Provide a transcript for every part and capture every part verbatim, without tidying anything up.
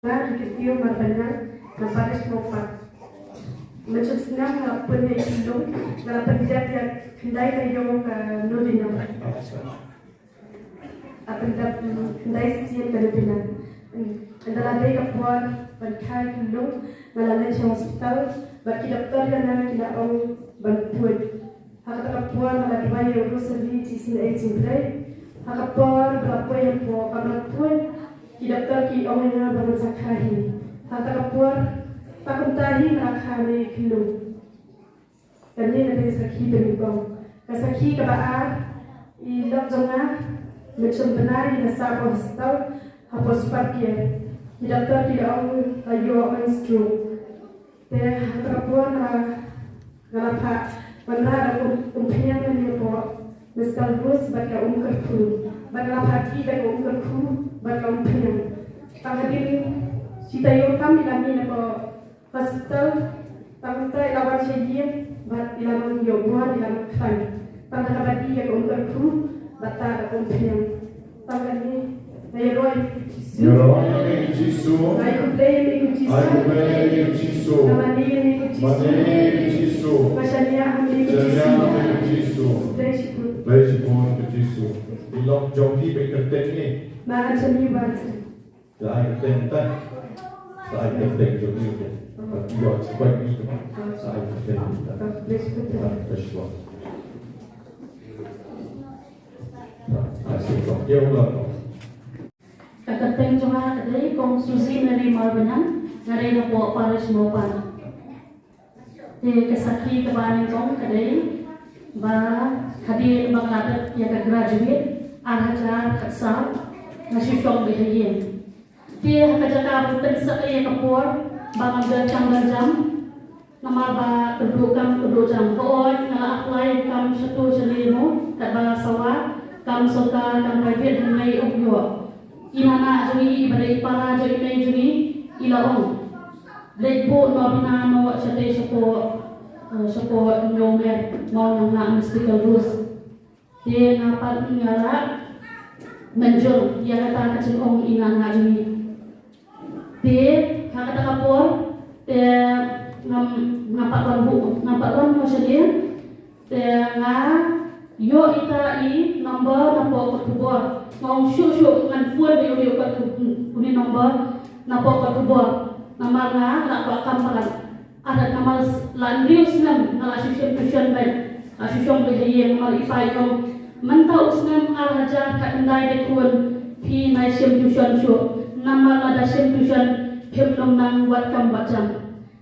Nga Rikitio Marbaniang, na parish Mawpat. Mynshwa snem nga la pun ïa i Lung, nga la pyndep ïa khyndai taïew ka novena. A pyndep khyndai sien ka novena. Ynda la dei ka por ban kha i Lung, nga la leit sha hospital, bad ki doktor ïa nga ki la ong ban poi. Ha kata ka por nga la duwai ïa u Rosary jingïaseng jingtrei. Ha ka por ba la poi hapoh kamra poi, ki doktor ki ong ïa nga ba ngan sa kha hi. Ha kata ka por, ta kumta hi nga la kha ne i Lung. Kane ka dei ka sakhi ba nyngkong. Ka sakhi kaba ar, i lok jong nga, mynshwa bnai i la sah hapoh hospital, hapoh Super Care. Ki doktor ki la ong la ïoh ong stroke. Te ha kata ka por nga la, nga la phah wanrah da ka um, umphniang lane hapoh Mister Bruce bad ka um kyrkhu. Bad nga la phah kiew da ka um kyrkhu bad ka umphniang. Tang hadien shi taïew tam i la mih na ka hospital, tang kumta i la wan sha ïing bad i la nang ïoh bor, i la nang khlaiñ. Tang da kaba die ïa ka um kyrkhu bad da ka umphniang. Tang kane. Nga ïaroh ïa me ko Jisu. Nga ïaroh ïa me ko Jisu. Nga ïaroh ïa me ko Jisu. Nga ïaroh ïa me ko Jisu. Nga mane ïa me ko Jisu. Mane ïa me ko Jisu. Nga shaniah ha me ko Jisu. Shaniah ha me ko Jisu. Khublei shibun. Khublei shibun ko Jisu. I lok jong phi ba kyrteng ne? Ma Anthony White. Sa ai kyrteng ta. Sa ai kyrteng jong phi te. Ïoh sa ai kyrteng ta. Khublei shibun. Khublei shibun. Sa ai kyrteng jong phi. Ka kyrteng jong nga ka dei Kong Suzy Mary Marbaniang, nga dei na pdeng parish Mawpat. Te ka sakhi kaba nyngkong ka dei ba hadien ba nga la dep ïa ka graduate ar hajar khatsaw, nga shu shong beit ha ïing. Te ha ka jaka ban pynsah ïa ka por ba ngan don kam don jam, namar ba kyrduh kam kyrduh jam. Hooid nga la apply kam shato shalei mo, katba sawa kam sorkar kam private, hynrei ym ïoh. I nana jong ngi, i ba dei i para jong i mei jong ngi, i la ong, leit buh noh bina noh shatei shapoh, eh, shapoh Hynñiewmer, Mawngaiñlah Mystical Rose. Te nga pat nga la mynjur ïa kata ka jingong i nana jong ngi. Te ha kata ka por te ngam, nga pat wan buh, nga pat wan noh sha lieng. Te nga ïoh ita i number napoh kot khubor. Nga ong shuh shuh ngan phone ïa u, ïa u kot khu-, une number napoh kot khubor. Namar nga la kwah kam palat. Artat namar la hynriew snem nga la shu shim tuition beit. La shu shong beit ha ïing namar i pa i ong, mynta u snem ar hajar khatkhyndai dei khun, phi nai shim tuition shuh. Namar lada shim tuition phim long nang wat kam wat jam.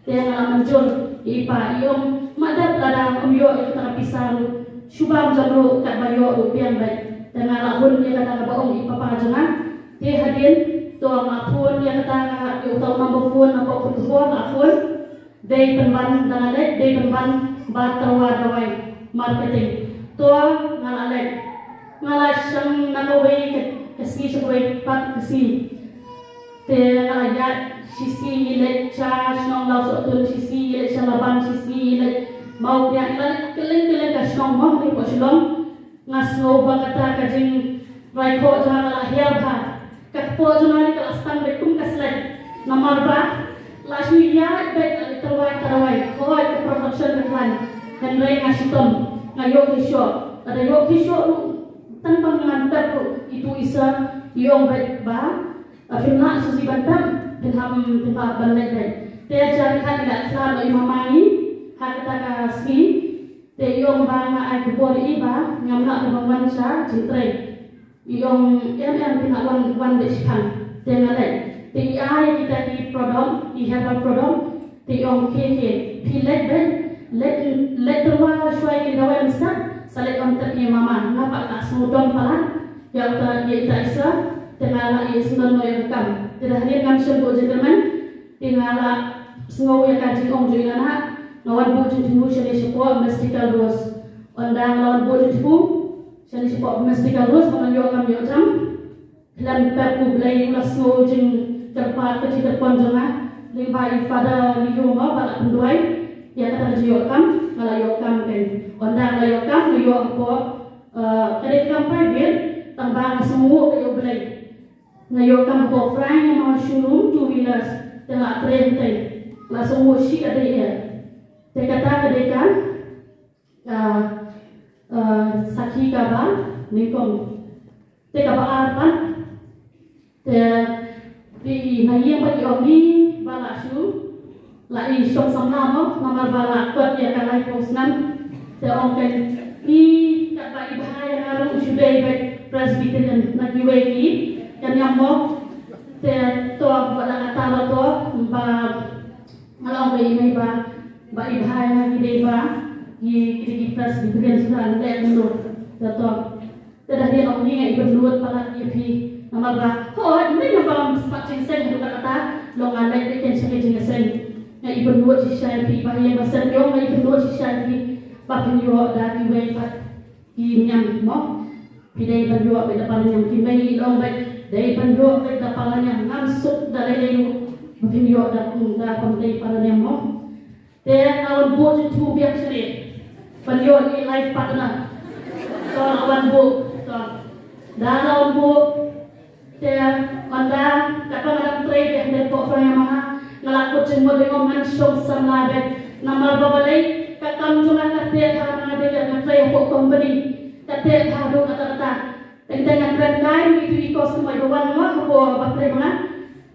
Te nga la mynjur ïa i pa, i ong, ma dep lada ym ïoh ïa kata ka pisa ruh, shu bam jam ruh, katba ïoh ruh biang beit. Te nga la hun ïa kata kaba ong i papa jong nga. Te hadien to nga phone ïa kata, ïa uta u number phone napoh kot khubor, nga phone. Dei pynban da nga leit, dei pynban ba tyrwa dawai marketing. To nga la leit. Nga la shong na kawei ka, ka sngi sha kawei pat ka sngi. Te nga la ïaid, shi sngi ngi leit sha shnong Lawsohtun, shi sngi ngi leit sha Laban, shi sngi ngi leit Mawkdeng, ngi la leit kylleng kylleng ka shnong mo hangne hapoh Shillong. Nga sngew ba kata ka jingrwai khoh jong nga ka la hiar bha. Ka kpoh jong nga ka la sdang beit kum ka slek. Namar ba la shu ïaid beit, la leit tyrwa tyrwa. Hooid ka production ka khlaiñ. Hynrei nga shitom, nga ïoh khie shoh. Lada ïoh khie shoh ruh, tang ba ngan tep ruh, itu i sir i ong beit ba, ah, phim lah shuh shuh ban tep, phin hap, phin hap ban leit beit. Te jari khat i la khlad noh i mama ngi ha kata ka sngi. Te i ong ba nga ai khubor ïa i ba ngam lah ban wan sha jingtrei. I ong em em, phi lah wan, wan beit shipang. Te nga leit. Te i ai kita ki product, ki herbal product. Te i ong khie khie, phi leit beit, leit, leit tyrwa shuwa ïa ki dawai mynstep, sa leit wan tep ïa mama. Nga pat nga sngew dom palat ïa uta, ïa ita i sir. Te nga lah ïa sngewdon noh ïa ka kam. Te da hadien ngam shym buh jingkyrmen, te nga la sngew ïa ka jingong jong i nana. Nga wan buh jingthmu shane shapoh Mystical Rose. Ynda nga la wan buh jingthmu shane shapoh Mystical Rose, ba ngan ïoh kam ïoh jam, khlem pep U Blei u la sngew jingkyrpad, ka jingkyrpon jong nga. Lyngba i Father Leo mo ba la pynduwai ïa kata ka jingïoh kam, nga la ïoh kam kein. Ynda nga la ïoh kam, nga ïoh hapoh, eh, ka dei kam private, tang ba nga sngewnguh ïa U Blei. Nga ïoh kam hapoh Frank Yamaha showroom two wheelers. Te la trei te la sngewsih ka dei ïa. Te kata ka dei ka, ah, ah, sakhi kaba nyngkong. Te kaba ar pat. Te phi na ïing ba ki ong ni ba la shu la i shong samla mo, namar ba la kot ïa ka laiphew snem. Te ong ken i katba i bha ïa nga ruh shu dei bad Presbyterian na kiwei ki ka niam mo. Te to ba la kata ba to ba nga la ong ba i mei ba ba i bha ïa nga ki dei ba ki ki dei ki Presbyterian suda leh mulu. Te to Te da dei ong hi nga i bynnud palat ïa phi. Namar ba hooid mynta nga bam spat jingseng haduh katta long nga leit beit ken sha ka jingseng. Nga i bynnud shisha ïa phi ba ïa ba sem ïong nga i bynnud shisha ïa phi. Ba phin ïoh da kiwei pat ki niam mo. Phi dei ban ïoh beit da para niam ki mei i long beit dei ban ïoh beit da para niam ngam suk da lei lei ruh. Ba phin ïoh da kum da pam dei para niam mo. Te nga wan buh jingthoh biang shane ban ïoh i life partner. To nga wan buh to da nga wan buh. Te ynda katba nga dang trei te hynda pok Frank Yamaha nga la kut jingmut ïa nga ngan shong samla beit. Namar ba balei ka kam jong nga ka teh bha nga dei nga trei hapoh company ka teh bha haduh katta katta. Teng teng nga kren kai ruh itu i kos kumba i ba wan mo hapoh ba trei ba nga.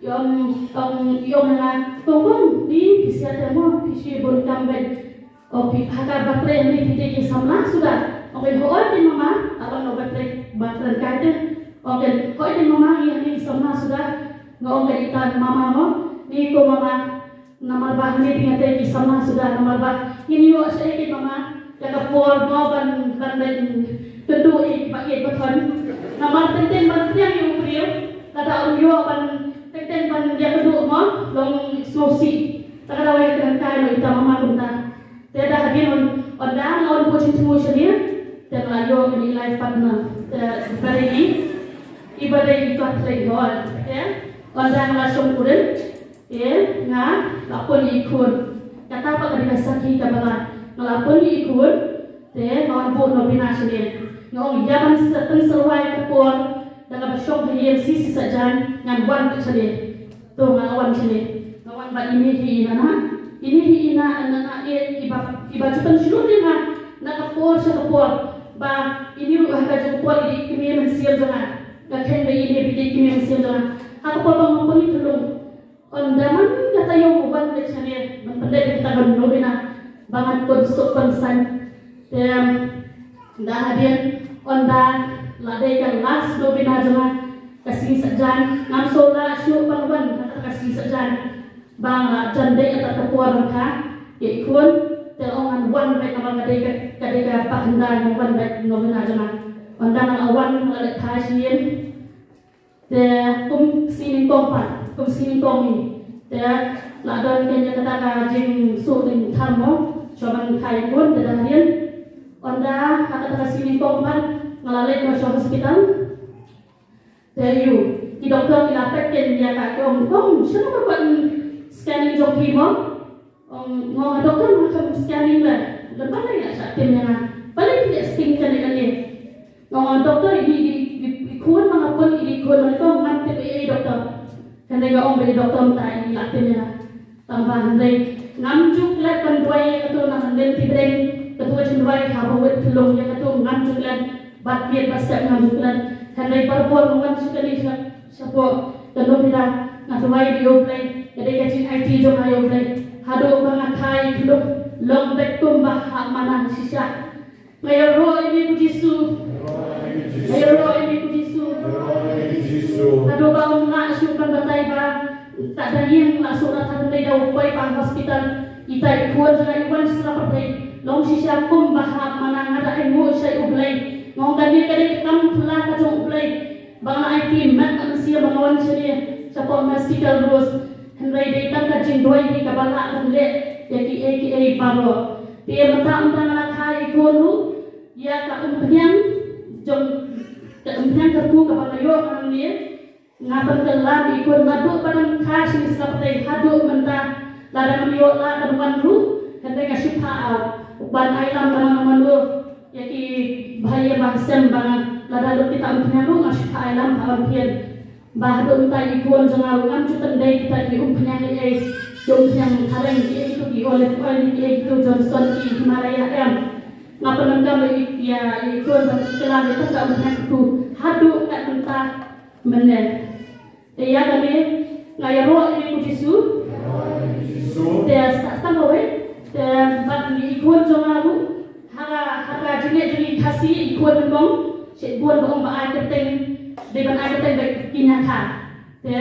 Ïong ong ïong nga kong kong ni phi sia te mo phi shi bun kam beit. O phi ha ka ba trei ni phi te ki samla suda. Ong ken hoi ken mama, abang no ba trei ba kren kai te. Ong ken hoi ken mama ngi ni ki samla suda. Nga ong ken ita mama mo ni ko mama. Namar ba hangne te nga tei ki samla suda namar ba ngin ïoh sha ïa ki mama ïa ka por mo ban ban ban kynduh ïa ki ba ïeit ba thon. Namar teng teng ban pdiang ïa u briew lada ym ïoh ban teng teng ban ïakynduh mo long sngewsih. Te ka daw ïa ka kren kai mo ita mama kumta. Te da hadien ynda nga wan buh jingthmu shane te nga la ïoh kane i life partner te i ba dei i i ba dei i Kathleen Hall te ynda nga la shong kurim. Te nga la pun ïa i khun. Kata pat ka dei ka sakhi kaba lai. Nga la pun ïa i khun. Te nga wan buh novena shane. Nga ong ïa ban sa pynsyrwa ïa ka por da kaba shong ha ïing shi shi saitjaiñ ngan wan pat shane. To nga la wan shane. Nga wan bad ine hi ina na. Ine hi ina na na i i ba i ba ju pynshlur ïa nga na ka por sha ka por. Ba ine ruh ha ka jong ka por i dei i kmie mynsiem jong nga. Nga kheiñ ba ine i dei i kmie mynsiem jong nga. Ha ka por ba nga pun ïa ka lum. Ynda man kata ïoh u wan beit shane ban pyndep ïa kata ka novena ba ngan pun suk pynsan. Te da hadien ynda la dei ka last novena jong nga ka sngi Saitjaiñ ngam sngewlah shuh ban wan ha kata ka sngi Saitjaiñ ba nga la jan dei kata ka por ryngkat ïa i khun. Te ong ngan wan beit namar ka dei ka ka dei ka bah hyndai ngan wan beit novena jong nga. Ynda nga la wan nga la leit phai sha ïing. Te kum sngi nyngkong pat kum sngi nyngkong hi te la don kane kata ka jingsuh jingtham mo shuwa ban kha ïa i khun te da hadien. Ynda ha kata ka sngi nyngkong pat nga la leit noh sha hospital. Te ïu ki doktor ki la peit ken ïa ka ki ong ong shano ka ban scanning jong phi mo. Ong nga ong doktor nga khlem scanning leh. Leh balei la shah tim ïa nga? Balei phi leh sting kane kane? Nga ong doktor i dei i dei i khun ma nga pun i dei i khun ma nga to ngam tip ei ei doktor. Kane nga ong ba i doktor mynta i la tim ïa nga. Tang ba hynrei ngam ju klet ban duwai ïa kato na hynrei ti breng kato ka jingduwai ha ba wit phyllung ïa kato ngam ju klet. Bad miet bad step ngam ju klet. Hynrei barabor nga wan sha kane sha Shapoh ka lum ïa nga duwai ïa U Blei ka dei ka jingaiti jong nga ïa U Blei. Haduh ba nga kha ïa ki lum long beit kumba ha madan shisha. Nga ïaroh ïa me ko Jisu. Nga ïaroh ïa me ko Jisu. Haduh ba ym lah shuh ban batai ba ka dang ïeng la shuh la tang dei da u poi pa hospital. Ita i khun jong nga i wan sha pyrthei long shisha kumba ha madan nga da ai nguh sha U Blei. Nga ong kane ka dei ka kam phylla ka jong U Blei. Ba nga la aiti met ka mynsiem ba nga wan shane shapoh Mystical Rose. Hynrei dei tang ka jingduwai hi kaba lah ban leh ïa kiei kiei baroh. Te mynta ynda nga la kha ïa i khun ruh ïa ka umphniang jong ka umphniang kyrkhu kaba nga ïoh hangne. Nga pynkylla ïa i khun naduh ba dang kha shane sha pyrthei haduh mynta. Lada ngam ïoh lad ban wan ruh hynrei nga shu phah ban ai lam da mano mano. Ïa ki bahaïing bahasem ba nga lada lut kita umphniang ruh nga shu phah ai lam ha ban phian. Ba haduh mynta i khun jong nga ruh ngam ju tip dei kita ki umphniang ei ei, ki umphniang thareng ei ei, kito ki olive oil ei ei, kito Johnson ki Himalaya em. Nga pyndonkam ïa i khun ban kylla ïa kita umphniang kito haduh kat mynta mynne. Te ïa kane nga ïaroh ïa u Jisu. Te sa sa hawei te bad i khun jong nga ruh ha ka ha ka jingngeit jong i Khasi i khun nyngkong. Shet bun ba ong ba ai kyrteng, dei ban ai kyrteng ba i Kynja Kha. Te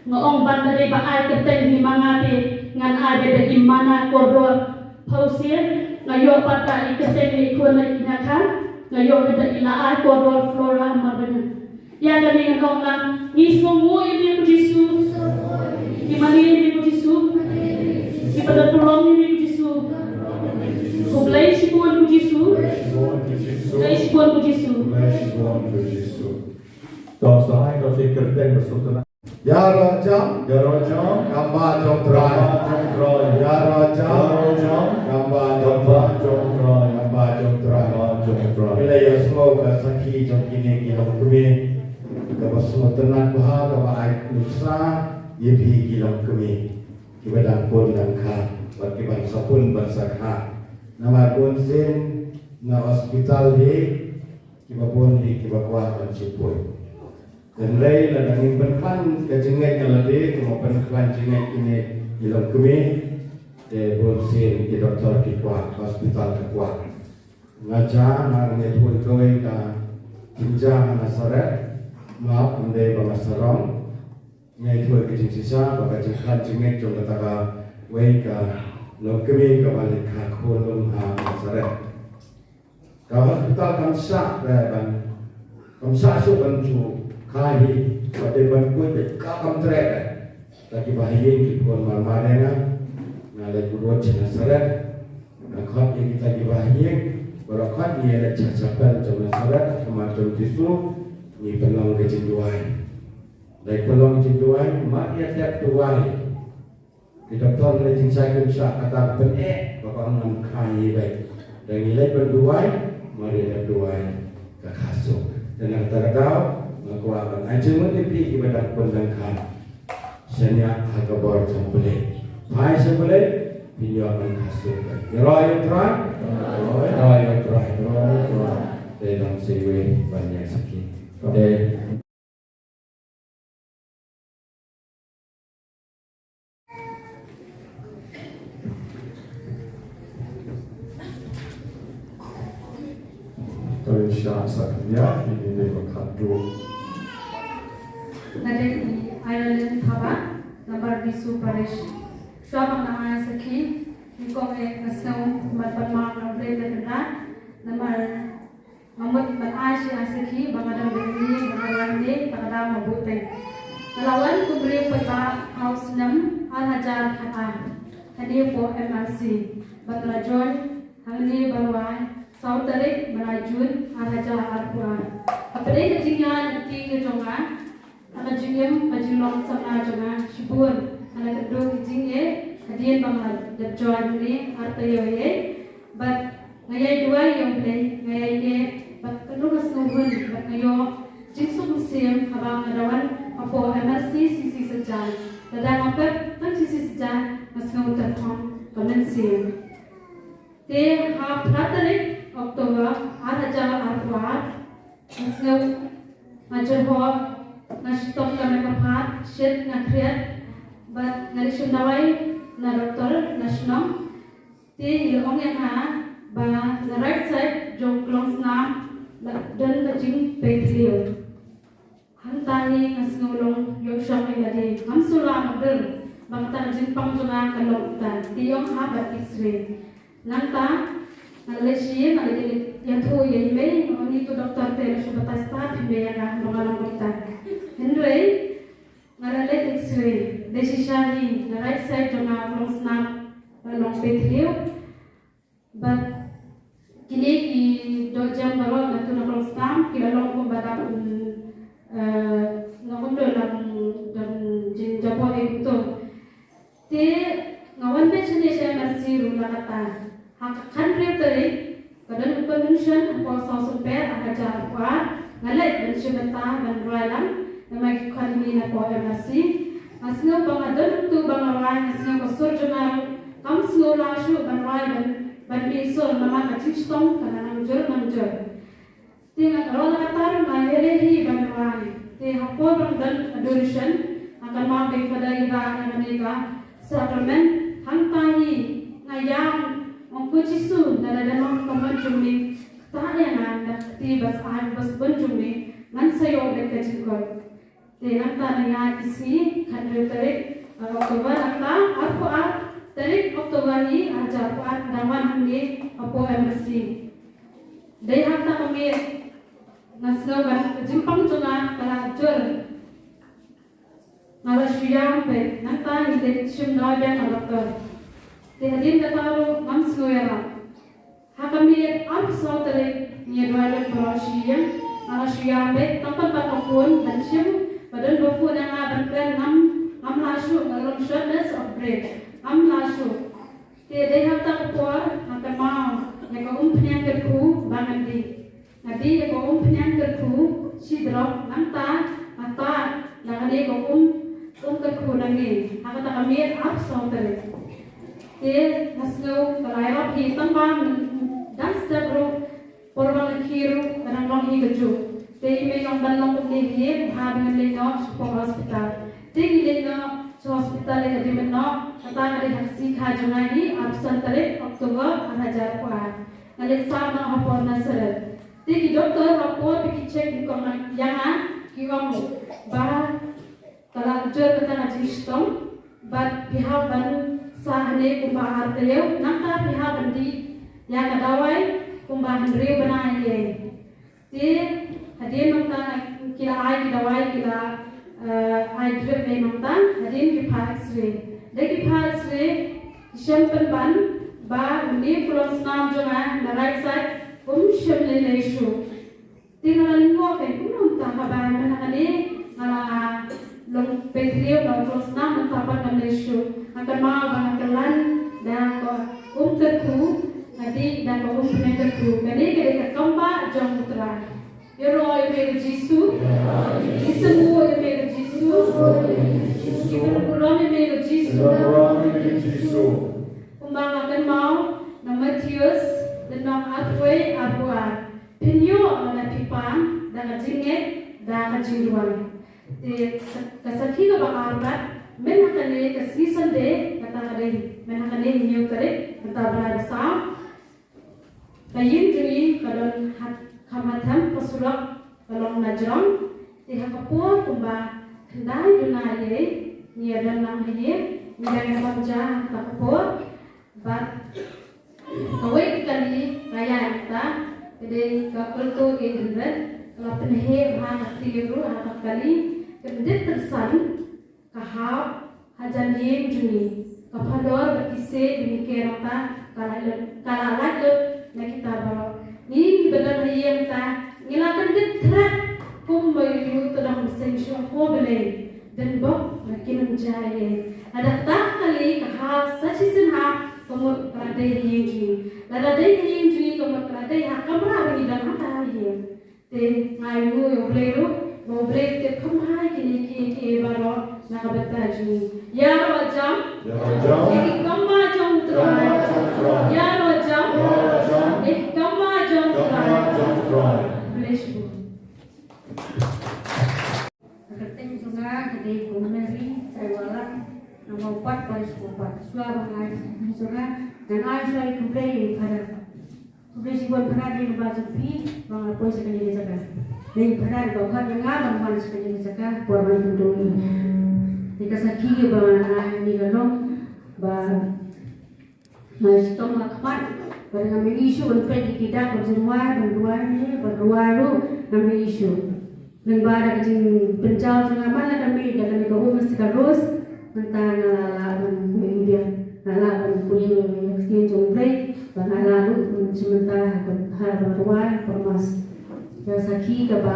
nga ong ban da dei ba ai kyrteng hi ma nga te ngan ai ba i Mana Kordor Phausie. Nga ïoh pat ka i kyrteng i khun na Kynja Kha. Nga ïoh ba i La Ai Kordor Flora Marbaniang. Ïa kane ngan ong lang, ngi sngewnguh ïa me ko Jisu. Ngi mane ïa me ko Jisu. Ngi pynlong ïa me ko Jisu. Khublei shibun ko Jisu. Khublei shibun ko Jisu. Khublei shibun ko Jisu. To sa ai ko te kyrteng ba suk tena. Ïaroh jam. Ïaroh jam. Kam bah jong Trai. Kam bah jong Trai. Ïaroh jam. Ïaroh jam. Kam bah jong Trai. Kam bah jong Trai. Kam bah jong Trai. Kam bah jong Trai. Ngi la ïohsngew ka sakhi jong kine ki longkmie. Kaba sngewtynnat bha kaba ai nuksa ïa phi ki longkmie. Kiba dang pun dang kha bad kiban sa pun ban sa kha. Namar bun sien na hospital hi kiba bun hi kiba kwah ban shu pun. Hynrei lada ngim pynkhlaiñ ka jingngeit ïa lade, kumba pynkhlaiñ jingngeit ine i longkmie, te bun sien ki doktor ki kwah, hospital ki kwah. Nga ja nga ïathuh kawei ka jingjia ha Nasareth, map ym dei ba nga sarong. Nga ïathuh ka jingshisha ba ka jingkhlaiñ jingngeit jong kata kawei ka longkmie kaba leit kha khun lum ha Nasareth. Ka hospital kam shah, eh, ban, kam shah shuh ban shu kha hi, wat dei ban khuid beit, ka kam treh beit. Ta kiba ha ïing ki phone mar mar ïa nga, nga leit bud sha Nasareth, nga khot ïa kita kiba ha ïing, baroh khot ngi ïa leit sha chapel jong Nasareth, ha khmat jong Jisu, ngi pynlong ka jingduwai. Leit pynlong jingduwai, mar ïa dep duwai. Ki doktor lei jingshai jingshai kata ban pyneh ba ka ong ngam kha ïa beit. Dang ïa leit ban duwai, mar ïa dep duwai ka kha suk. Te na kata ka daw nga kwah ban ai jingmut ïa phi kiba dang pun dang kha. Shaniah ha ka bor jong U Blei. Phai sha U Blei, phin ïoh ban kha suk. Ïaroh ïa U Trai. Ïaroh ïa U Trai. Te dang sa iwei ban ïa sakhi. Te Tarik sha sa kynja ini dei ba khat duh. Nga dei i Ireland Thaba, namar Bisu Parish. Shuwa ba nga ai sakhi, nyngkong eh nga sngew kumba pat ma nga Blei da kynrad, namar nga mut ban ai shi ai sakhi ba nga dang dei ne, ba nga dang dei, ba nga dang ma buteng. Nga la wan kum briew paidbah ha u snem ar hajar khatar. Hangne hapoh M R C. Bad nga la join hangne ban wai saw tarik bnai June ar hajar arphew ar. Hapdeng ka jingïaid lynti ka jong nga, ha ka jingim, ka jinglong samla jong nga, shibun nga la kynduh ki jingeh hadien ba nga la dep join hangne ar taïew ïa. Bad nga ïai duwai ïa U Blei, nga ïai ïeh, bad kano nga sngewhun bad nga ïoh jingsuk mynsiem haba nga da wan hapoh M R C C C Saitjaiñ. Lada nga pep tang C C Saitjaiñ nga sngew tyrkhong ka mynsiem. Te ha phra tarik October ar hajar arphew ar, nga sngew nga jyrhoh, nga shitom ka met ka phad, shit nga khriat, bad nga leit shim dawai na doktor na shnong. Te i la ong ïa nga ba na right side jong klong snam la don ka jingpei thliew. Hangta hi nga sngew long ïoh shock ïa lade. Ngam sngewlah mutdur ba kata ka jingpang jong nga ka long kumta. Te i ong hap ban X-ray. Nangta nga la leit sha ïing, nga la ïathuh ïa i mei, nga ong ïa u doktor te la shu batai stad hi mei ïa nga ba nga long kumta. Hynrei nga la leit X-ray, dei shisha hi na right side jong nga ka long snam, ka long pei thliew. Bad kine ki dohjem baroh na tu na klong snam ki la long kumba dang, eh, nga kumno dang, dang jingjaboh ïa kumto. Te nga wan beit shane sha M R C ruh la katta. Ha ka khathynriew tarik ka don ka convention hapoh Sawsumper ha ka jar kwar, nga leit ban shim bynta ban rwai lang. Namar ki khon hi na pdeng M R C. Nga sngew ba nga don utu ba nga rwai, nga sngew ka sur jong nga ruh kam sngew lah shuh ban rwai ban, ban mih sur namar ka jingshitom ka nang jur nang jur. Te nga ka rwai lakatar nga ïaleh hi ban rwai. Te ha por ba nga don adoration nga kynmaw ba i Father i rah ïa kane ka sacrament. Hangta hi nga ïam, ong ko Jisu, lada don ka mon jong me, ktah ïa nga da ka kti ba sah bad ba sbun jong me, ngan sa ïoh da ka jingkoit. Te nangta na ïa ki sngi khathynriew tarik, uh, October, nangta arphew ar tarik October hi, ar hajar arphew ar, nga dang wan hangne hapoh M R C. Dei ha kata ka miet nga sngew ba ka jingpang jong nga ka la jur. Nga la shu ïam beit, nangta ngi leit shim dawai biang na doctor. Te hadien kata ruh ngam sngew ïarap. Ha ka miet arphew saw tarik ngi ïa duwai lut baroh shi ïing, nga la shu ïam beit, tang ban pat ka phone ban shim, ba don ba phone ïa nga ban kren, ngam, ngam lah shuh, nga long shortness of breath, ngam lah shuh. Te dei ha kata ka por nga kynmaw ïa ka umphniang kyrkhu ba ngan dih. Nga dih ïa ka umphniang kyrkhu shi drop, nangta nga tad da kane ka um, um kyrkhu nangne ha kata ka miet arphew saw tarik. Te nga sngew ka la ïarap hi, tang ba dang step ruh, por ba nga khie ruh ka dang long hi kajuh. Te i mei i ong ban long kumne hi, bha ba ngin leit noh shapoh hospital. Te ngi leit noh sha hospital, ïa ka dei mynno, kata ka dei ha ka sngi kha jong nga hi, arphew san tarik October ar hajar arphew ar. Nga leit sah noh hapoh Nazareth. Te ki doktor ha por ba ki check nyngkong ïa nga, ki ong ba ka la jur kata ka jingshitom, bad phi hap ban sah hangne kumba ar taïew, nangta phi hap ban dih ïa ka dawai kumba hynriew bnai ei ei. Te hadien nangta ki la ai ki dawai, ki la, eh, ai drip ei, nangta hadien ki phah X-ray. Da ki phah X-ray ki shem pynban ba une u klong snam jong nga na right side um shym lei lei shuh. Te nga la lyngngoh, kumno mynta haba mynta kane nga la long peit ïa u klong snam, mynta pat ngam lei shuh. Nga kynmaw ba nga kyllon da ka um kyrkhu, nga dih da ka umphniang kyrkhu. Kane ka dei ka kambah jong U Trai. Ïaroh ïa me ko Jisu. Isynei ïa me ko Jisu. Isynei ïa me ko Jisu. Kumba nga kynmaw na Mathaios lynnong arphew wei, arphew ar. Phin ïoh lada phi pang da ka jingngeit, da ka jingduwai. Te ka sakhi kaba ar pat, mynta kane ka sngi Sunday, kata ka dei mynta kane hynñiew tarik, kata ba la da saw. Ka ïing jong ngi ka don ha kham ha them, ka surok ka long na jrong. Te ha ka por kumba khyndai duna ei ei ngi ïa don lang ha ïing, ngi dang ïa pynjah ha ka por. Bad kawei ka kali ka ïaid ta, ka dei ka Alto eight hundred, ka la pynheh bha ka kti ruh ha ka kali, kyndit tyrsan ka hap hajan ïing jong ngi. Ka phalor bad ki siej ba ngi ker nangta ka la lait lut, ka la lait lut na kita baroh. Ngi, ngi ba don ha ïing ta ngi la kyndit thret kum ba ïoh ïoh tdong bseiñ shuh, ko Blei, dang bok na ki nongja ei ei. Lada kata ka kali ka hap sa shisien hap, ka mut ka la dei ha ïing jong ngi. Lada dei ha ïing jong ngi ka mut ka la dei ha kamra ba ngi don hangta ha ïing. Te nga ainguh ïa U Blei ruh ba U Blei u tip kham bha ïa kine kiei kiei baroh na ka bynta jong ngi. Ïaroh jam. Ïaroh jam. Ïa ki kambah jong U Trai. Kambah jong U Trai. Ïaroh jam. Ïaroh jam. Ïa ki kambah jong U Trai. Kambah jong U Trai. Bless you. Ka kyrteng jong nga ka dei Kong Mary Saiwalang, na Mawpat, Parish Mawpat. Shuwa ba nga ai ka kyrteng jong nga, ngan ai shuwa ïa U Blei ïa i Phadar. Khublei shibun Phadar ïa ka ba jong phi ba nga la poi sha kane ka jaka. Dei Phadar ba khot ïa nga ban wan sha kane ka jaka por ban kynduh ïa. Te ka sakhi ba nga ai kane ka long ba nga shitom ha khmat, ba ngam ïohi shuh ban peit ïa ki dak ba jyrwai, ban duwai ne ban rwai ruh ngam ïohi shuh. Lyngba da ka jingpynjaw jong nga man la ka mih da kane ka um Mystica Rose, mynta nga la lah ban pule ïa, nga lah ban pule ïa ka ktien jong U Blei, ba nga lah ruh ban shim bynta ha ka, ha ka rwai por Mass. Ka sakhi kaba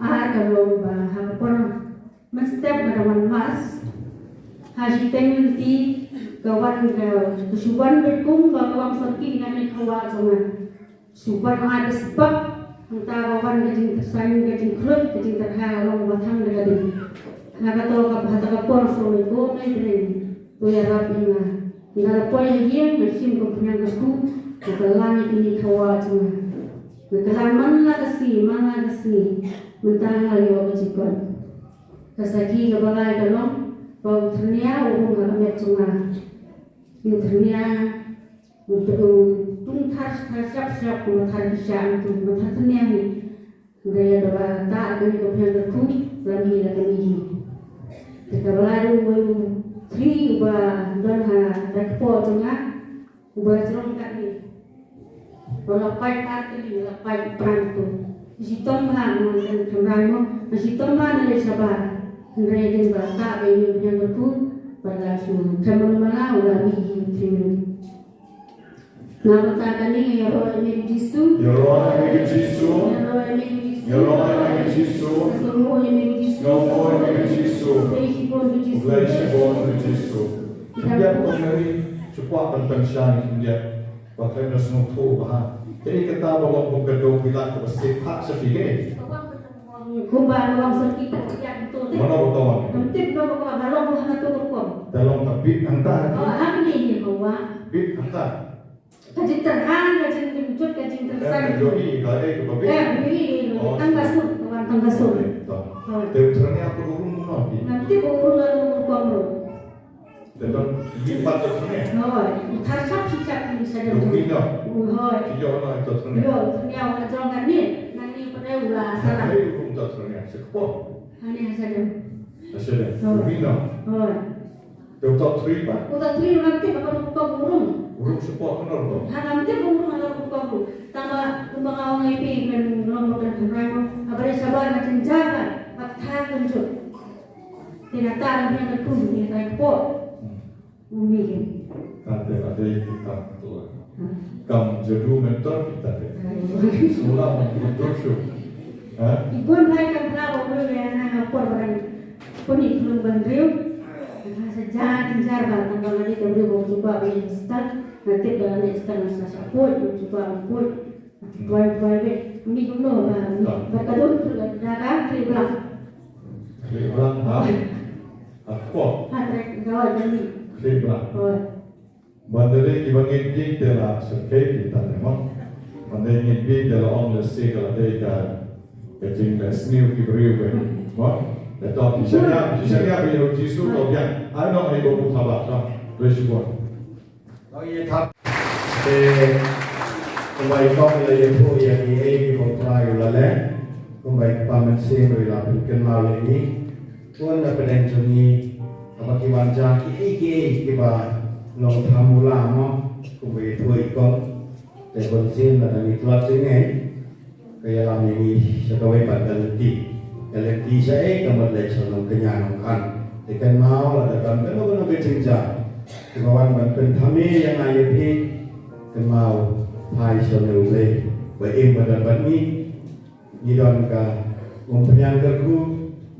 ar ka long ba ha ka por mynstep nga dang wan Mass, ha shiteng lynti ka wan ka, ka shu wan beit kum ba ka wan sorki na kane ka wah jong nga. Shu wan ai ka sbak, Mynta ka wan ka jingtyrsan, ka jingkhluit, ka jingtyrha long ba thang da ka ding. Ha kato ka, ha kata ka por shu me bun me bring. To ïarap ïa nga. Nga la poi ha ïing, nga shim ka pynïang kyrkhu, nga kylla ïa kine ki khawa jong nga. Nga kylla man la ka sngi, man la ka sngi. Mynta nga la ïoh ka jingkot. Ka sakhi kaba lai ka long ba u thyrnia u rung ha ka met jong nga. U thyrnia u, u tung thar, thar shap shap, u thar ki shah, u tung, u thar thyrnia hi. Hynrei ïa kaba tah kane ka pynïang kyrkhu, la mih la ka mih hi. Te kaba lai ruh u thri uba don ha ka kpoh jong nga, uba la jrong katne. Ba la pait ar tylli, la pait pran to. Shitom bha, mo kan thamrai mo. Shitom bha na leit shabar. Hynrei dei ba tah ba ïa u pynïang kyrkhu, ba la shu khlem mano mano, u la mih hi u thri ruh. Na bynta kane ïaroh ïa me Jisu. Ïaroh ïa me Jisu. Ïaroh ïa me Jisu. Ïaroh ïa me Jisu. Sngewbha ïa me Jisu. Sngewbha ïa me Jisu. Blei shibun me Jisu. Blei shibun me Jisu. Shim ïa ka Mary, shu kwah ban pynshai shim ïa. Ba khlem da sngewthuh ba ha. Te kata ba long kum ka dong Pilat kaba sep phah sha phi. Kumba long sha phi ko ïa to te. Mano ba to wan. Kam tip no ba ba long ha to ko. Te long ka bit hangta. Oh, ha ni ni ko wa. Bit hangta. Ka jingtyrhan, ka jingkynjut, ka jingtyrsan. Ka jong i ka e ka ba bit. Ka bit. Oh, tang ka sur, ka wan tang ka sur. To. Oh. Te u thyrnia u rung no ki. Ngam tip u rung la u rung ko. Te don bit pat ka thyrnia. Hooid, u thar shap shi shap ni sa don. Don bit no. Hooid. Ki ïoh no ka thyrnia. Ïoh, thyrnia ka jong kan ni. Nang ni pynai u la sara. Hei u rung ka thyrnia. Sa kpoh. Hani ha sa don. Ha sa don. Hooid. Don bit no. Hooid. Te uta u thri pat? Uta u thri ngam tip ba ka dei uta u rung. U rung shapoh ka nor to. Ha ngam tip u rung ha ka dei uta u rung. Tang ba kumba nga ong ïa phi ngan long ba kan thymmai mo. Haba dei shabar nga jynjar ba. Ba kata kan jur. Te nga tah ïa ka kum ïa ka kpoh. Hmm. U mi ke. Ka te ba dei kita tu. Hmm. Kam jadu mentor kita te. Hmm. Sula mentor shu. Ha? Ki bun lai kam phla ba u rung ïa nga ha por ba kan puni khun ban riew. Nga sa jar jar ba tang ba nga dei ka briew ba u ju kwah ba ïa start. Nga tip ba nga dei start nga sa sa put, u ju kwah ban put. Tuai tuai be. Mi kumno ba mi. Ba ka dun tu la da ka kli blang. Kli blang ha. Ako. Ha trek gawai kami. Kli blang. Oi. Ban da dei kiba ngeit bieit te la syrkhei ki ta te mo. Ban da ngeit bieit te la ong lehse ka la dei ka, ka jinglehsniew ki briew ka mo. Te to ki shaniah, ki shaniah ba ïa u Jisu to biang. Ai nong ai ba u thaba to. Bless you God. Nong ïa thab. Te kumba i kong la ïathuh ïa kiei kiba u Trai u la leh. Kumba i Kpa Mynsiem ruh i la pynkynmaw ïa ngi. Bun na pdeng jong ngi, haba ki wan ja kiei kiei kiba long tham u la mo, kumba ïathuh i kong, te bun sien lada ngi tlot jingngeit, ka ïalam ïa ngi sha kawei pat ka lynti. Ka lynti shaei, ka mut leit sha nongkñia nongkhan. Te kynmaw lada don kano kano ka jingjia kaba wan ban pynthame ïa nga ïa phi, kynmaw phai sha une U Blei ba im ba don bad ngi. Ngi don ka umphniang kyrkhu,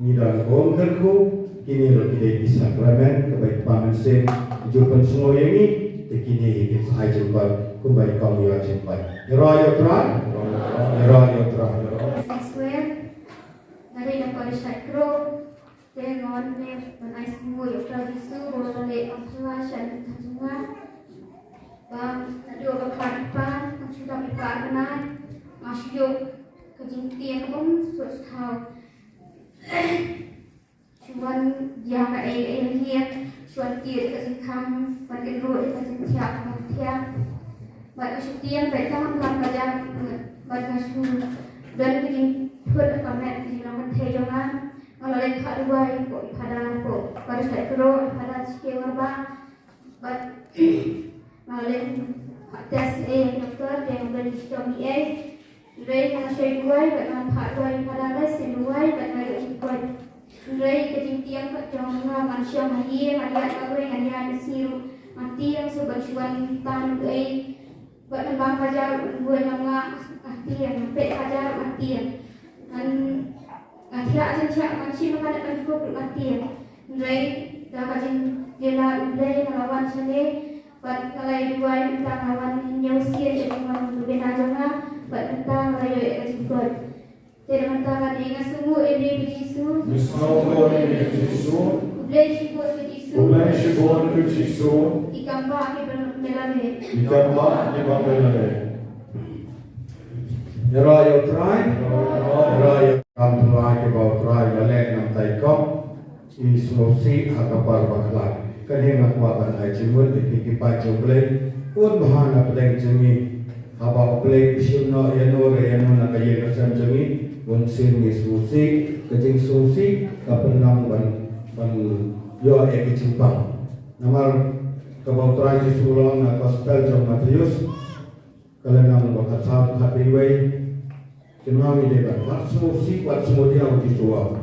ngi don ka um kyrkhu, kine ruh ki dei ki sakramen kaba i Kpa Mynsiem ju pynsngew ïa ngi, te kine hi kin sa ai jingkoit kumba i kong ïa jingkoit. Ïaroh ïa U Trai. Ïaroh ïa U Trai. Swear. Nga dei na parish Kro. Te nga wan ne ban ai sngewbha ïa U Trai Jisu ba u la leh kam phylla sha ka jingim jong nga. Ba naduh ba khlad i kpa, nga shu dap i kpa ar bnai, nga shu ïoh ka jingtieng kaba ym sngewthuh. Shu wan ïa kaei kaei, shu wan tied ïa ka jingkhang, wan tied ruh ïa ka jingthiah, ka jingthiah. Bad nga shu tieng bad tang ha ka jam, bad nga shu don ka jingthut ha ka met, ka jinglong kynthei jong nga. Nga la leit phah duwai hapoh i Phadar, hapoh Parish Headquarter, i Phadar H K Warbah. Bad nga la leit phah test ïa i doktor, te nga la leit shitom ïa i. Hynrei nga la shoi duwai, bad nga la phah duwai i Phadar, la sien duwai, bad nga ïoh jingkoit. Hynrei ka jingtieng pat jong nga, ngan shong ha ïing, ngan ïaid marwei, ngan ïaid ka sngi ruh, ngan tieng, shu ban shu wan tan ei. Bad ngan bam hajar, ngan buaid ngan lah, ngan tieng, ngan peit hajar, ngan tieng. Ngan, ngan thiah jingthiah, ngan shim ha ka net ban kup, ngan tieng. Hynrei da ka jingjia U Blei nga la wan shane, bad nga la ïa duwai, mynta nga la wan ñiew sien ïa ka jingwan ka bynta jong nga, bad mynta nga la ïoh ïa ka jing, Te na ka bynta kane nga sngewnguh ïa me Jisu. Nga sngewnguh ïa me Jisu. Khublei shibun Jisu. Khublei shibun Jisu. Ki kam ba ki ban mela me. Ki kam ba ki ban mela me. Ïaroh ïa U Trai. Ïaroh ïa U Trai. Kam Trai kiba U Trai ba leh namar tai kom. Ki sngewsih ha ka por ba khlaiñ. Kane nga kwah ban ai jingmut ïa phi ki paid jong U Blei. Bun bha na pdeng jong ngi. Haba U Blei u shim noh ïano re ïano na ka ïing ka sem jong ngi. Bun sien ngi sngewsih. Ka jingsngewsih ka pynlong ban, ban ïoh ïa ki jingpang. Namar kaba U Trai Jisu u ong na gospel jong Mathaios. Ka lynnong ba khatsaw khatwei wei. Kynmaw ngi dei ban wat sngewsih wat sngewdiaw, Jisu u ong.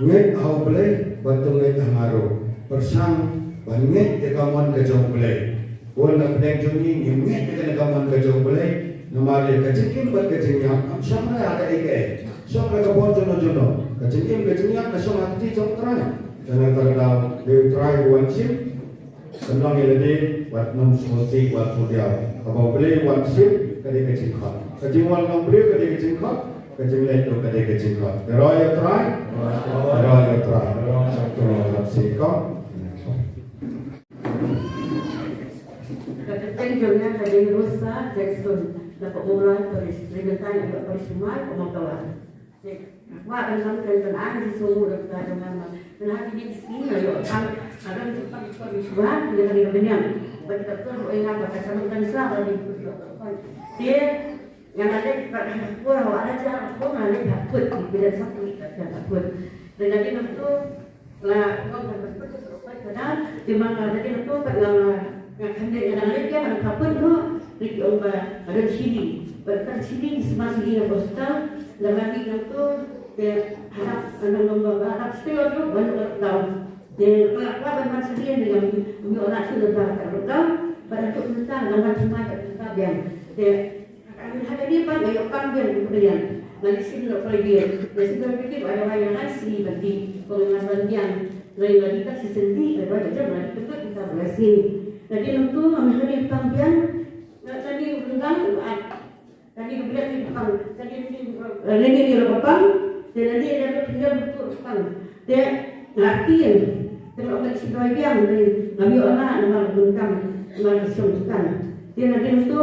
Ngeit ha U Blei bad to ngeit ha nga ruh. Pyrshang ban ngeit ïa ka mon ka jong U Blei. Bun na pdeng jong ngi ngim ngeit ïa kane ka mon ka jong U Blei. Namar ïa ka jingim bad ka jingïap kam shong re ha kaei kaei. Shong re ka bor juno juno. Ka jingim ka jingïap ka shong ha kti jong U Trai. Te na kata ka daw dei U Trai u wan shim. Pynlong ïa lade wat nym sngewsih wat sngewdiaw. Kaba U Blei u wan shim ka dei ka jingkhot. Ka jingwan long briew ka dei ka jingkhot. Ka jingleit ruh ka dei ka jingkhot. Ïaroh ïa U Trai. Ïaroh ïa U Trai. Ïaroh ïa U Trai. Ka kyrteng jong nga ka dei Rosa Jackson. Na ka Umrah Parish. Ri Bynta ïa ka Parish Umar ka Mawtawa. Wa ban lam kan kan ai Jisu mu da ka jong nga. Kan ha ki dei ki sngi nga ïoh tang. Adam tu pang pang shuwa ïa ka dei ka bniang. Ba kita tu oi nga ba ka sama kan sa ba di. Te nga na dei ka ha pur wa la ja ko nga dei ha pur ki bila sa ki ka ha pur. Dan dei na tu la ko ka pur ka pur ka dan. Di ma nga dei na tu ka nga nga kan dei nga dei ka ha pur no. Ni ki ong ba ada chili. Ba ka chili di sma chili nga hospital. La ma di na tu Te hadap nang nang ba hadap state ruh ban lockdown. Te pala pala ban ban sendiri ni kami kami orang tu lepas kat lockdown. Pada tu minta nang ban semua kat minta biang. Te kami hadap ni ban ayo kam biang tu biang. Nang isim lo pergi. Te sudah pergi ada bayar nasi bagi pengemas biang. Lain lagi tak si sendi ada banyak jam lagi tempat kita berasing. Jadi untuk kami hari kam biang. Tadi rendang Kane ka bniah ki pang, kane ki, eh, lane ki la ka pang, te lane ki la ka pynjam tu ka pang. Te nga tieng, te nga ong ka shi doi biang, te nga ïoh na, namar bun kam, namar ka shong tu kam. Te nga tieng tu,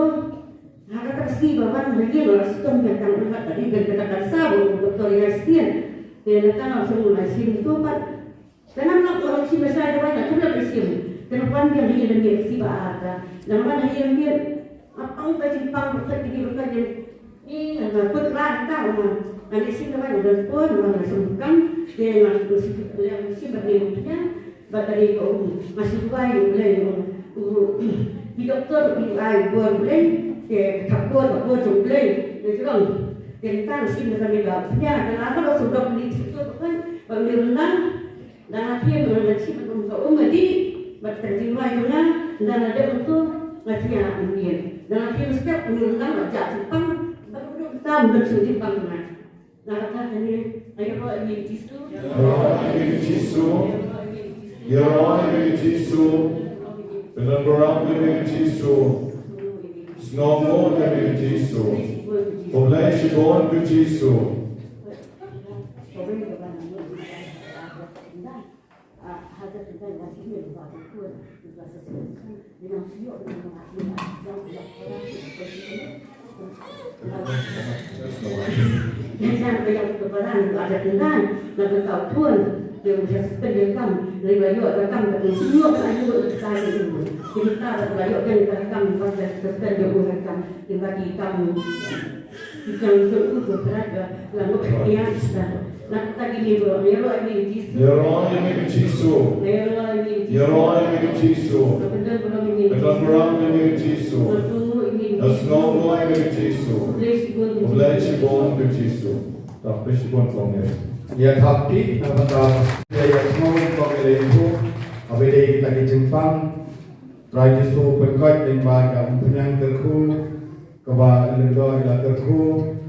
ha kata ka sngi ba wan, lane ki la stom biang kam, namar tadi biang kata ka sa, ba u doktor ïa sien. Te nga tang nga shong nga sien tu pat, Te nang nang orang si mesai dewan na tu na besim. Te nang wan biang hi lembir si ba ada. Nang wan hi lembir. Apa ka jingpang ka kini ka jing. Ni na put la ta ma. Ani si dewan na pun ma na sungkan. Te na tu si tu ya si ba ni punya. Ba tadi ko um. Masih dua ni boleh um. Di doktor di ai buat boleh. Te tak buat tak buat jong boleh. Te jong. Te tang si na kami ba. Ya, dan apa ka sudah ni tu kan. Ba ni renang. Dang la thiem nga la chim ka um ka um nga dih bad ka jingrwai jong nga, dang la dep mynta nga thia mynnin. Dang la thiem step mynnin dang la jah jingpang bad u dum tam dang shu jingpang jong nga. Nga kata kane, ïaroh ïa me Jisu. Ïaroh ïa me Jisu. Ïaroh ïa me Jisu. Pynlong burom ïa me Jisu. Sngewnguh ïa me Jisu. Khublei shibun Jisu. Ïaroh ïa me Jisu. Ïaroh ïa me Jisu. Pynlong burom ïa me Jisu. Sngewnguh ïa me Jisu. Khublei shibun Jisu. Khublei shibun kong ïa. Ïa thap ti na bynta ïa ïa sngew kong ïa lei bu. Haba dei kita ki jingpang. Trai Jisu pynkoit lyngba ka umphniang kyrkhu. Kaba lyngdoh ïa la kyrkhu,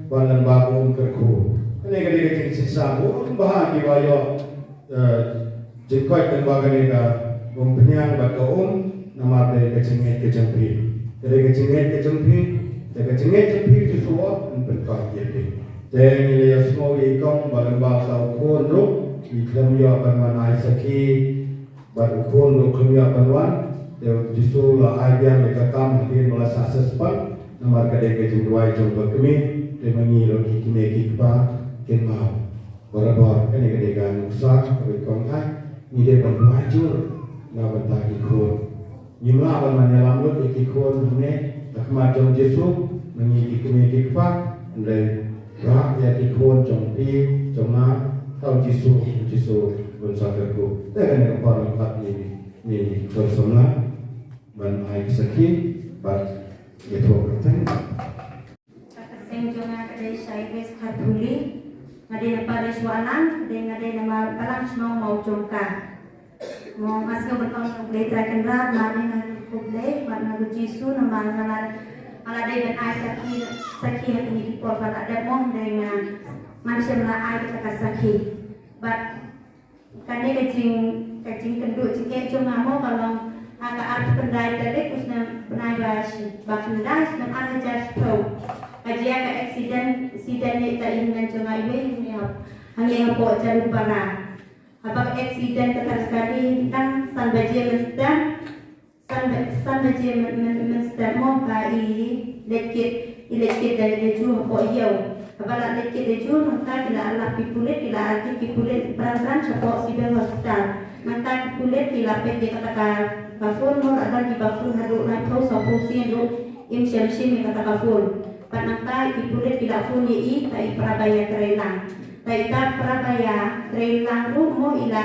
ba lyngba ka um kyrkhu. Kane ka dei ka jingshisha, bun bha kiba ïoh, eh, jingkoit lyngba kane ka umphniang bad ka um, namar dei ka jingngeit ka jong phi. Ka dei ka jingngeit ka jong phi, dei ka jingngeit jong phi Jisu u pynkoit ïa phi. Te ngi la ïa sngew ïa i kong ba lyngba ka u khun ruh i khlem ïoh ban wan ai sakhi, bad u khun ruh khlem ïoh ban wan. Te u Jisu la ai biang ïa ka kam hadien ba la shah suspend namar ka dei ka jingduwai jong ka kmie. Te ma ngi ruh ki kmie ki kpa kin mau. Barabor kane ka dei ka nuksa kaba i kong ai. Ngi dei ban duwai jur na bynta ki khun. Ngim lah ban wan ïalam lut ïa ki khun hangne ha khmat jong Jisu, ma ngi ki kmie ki kpa, hynrei rah ïa ki khun jong phi jong nga ha u Jisu, u Jisu un sa kyrkhu. Te kane ka por ngi pat ngi ngi khun samla ban ai ki sakhi bad ïathuh ka kyrteng. Ka kyrteng jong nga ka dei Shaibes Kharpuli. Nga dei na parish Walang, ka dei nga dei na ma-, Balang Shnong Mawjongka. Mo nga sngew ban ong ïa U Blei Trai Kynrad, namar nga khublei bad nga kyrkhu Jisu namar nga la, nga la dei ban ai sakhi, sakhi ha kine ki por ba la dep mo, hynrei nga, ngan shem la ai kata ka sakhi. Bad kane ka jing, ka jingkynduh jingeh jong nga mo ka long ha ka arphew khyndai tarik u snem bnai ba shi, ba khyndai snem ar hajar shiphew. Ka jia ka accident, accident ïa ita i hynmen jong nga iwei hangne ha, hangne hapoh Jalupara. Haba ka accident kata ka dei tang san baje mynstep. San ba-, san baje myn-, myn-, mynstep mo ba i leit kit, i leit kit da, da ju hapoh ïew. Haba la leit kit da ju, nangta ki la lap ki pulit, ki la lap ki pulit bran bran shapoh Civil Hospital. Nangta ki pulit ki la peit ïa kata ka, ka phone mo, la don kiba phone haduh laiphew sawphew sien ruh im shym shim ïa kata ka phone. Bad nangta ki pulit ki la phone ïa i, ta i para ba ïatreilang. Ta i para ba ïatreilang ruh mo i la